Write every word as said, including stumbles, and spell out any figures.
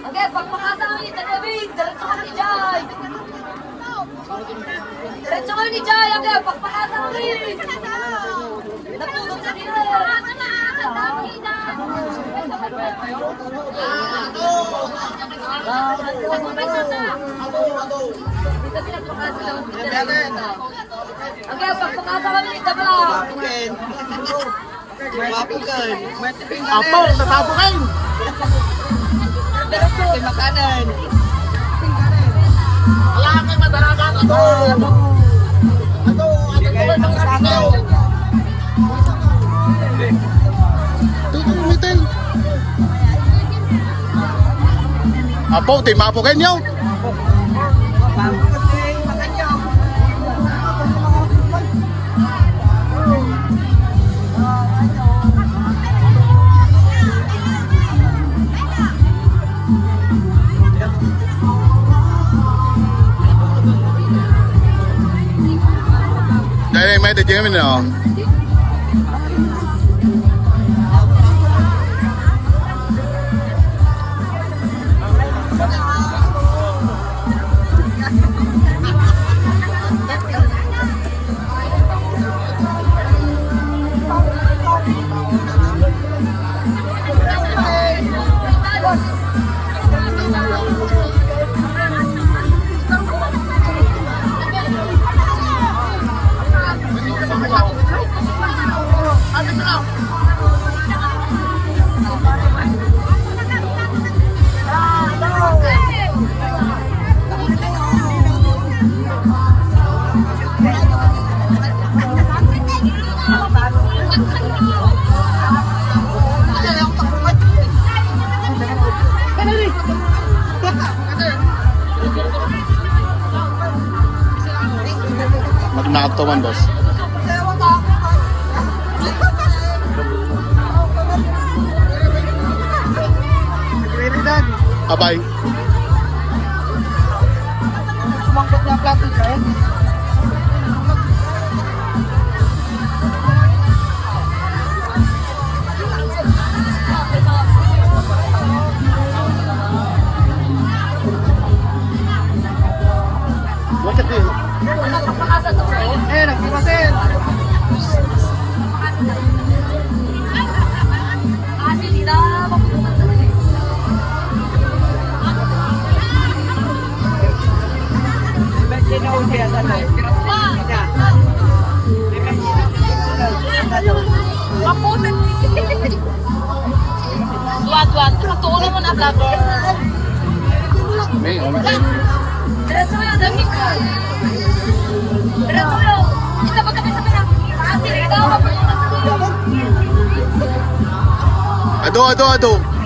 Okay, pagpakasa kami ni David, diretso kami ni Jai. Diretso kami ni Jai, okay, pagpakasa kami. Naputol sa gilid. Dito pinagpakasa daw. Okay, pagpakasa kami ni Dabla. Apo, natapo kayo. Makanan. Ala, kay madaragan. Ato, ato. Ato, ato, ato. Tutumitin. Apo, ti mapo kayo. Dahil may dadya kami na, oh. Magnato man, boss. Abay. Sumangkot nga plato dyan. Look at this. Eh, nagkipasin. Kasi di na mapulungan sa Mapunan. Dua, dua. Patulo mo na, vlogger. May, um, Diretso kayo, dami ka. Diretso kayo. Kita pagkakasama na. Ah, sige, ikaw, mapunan sa dulo. Ado, ado, ado.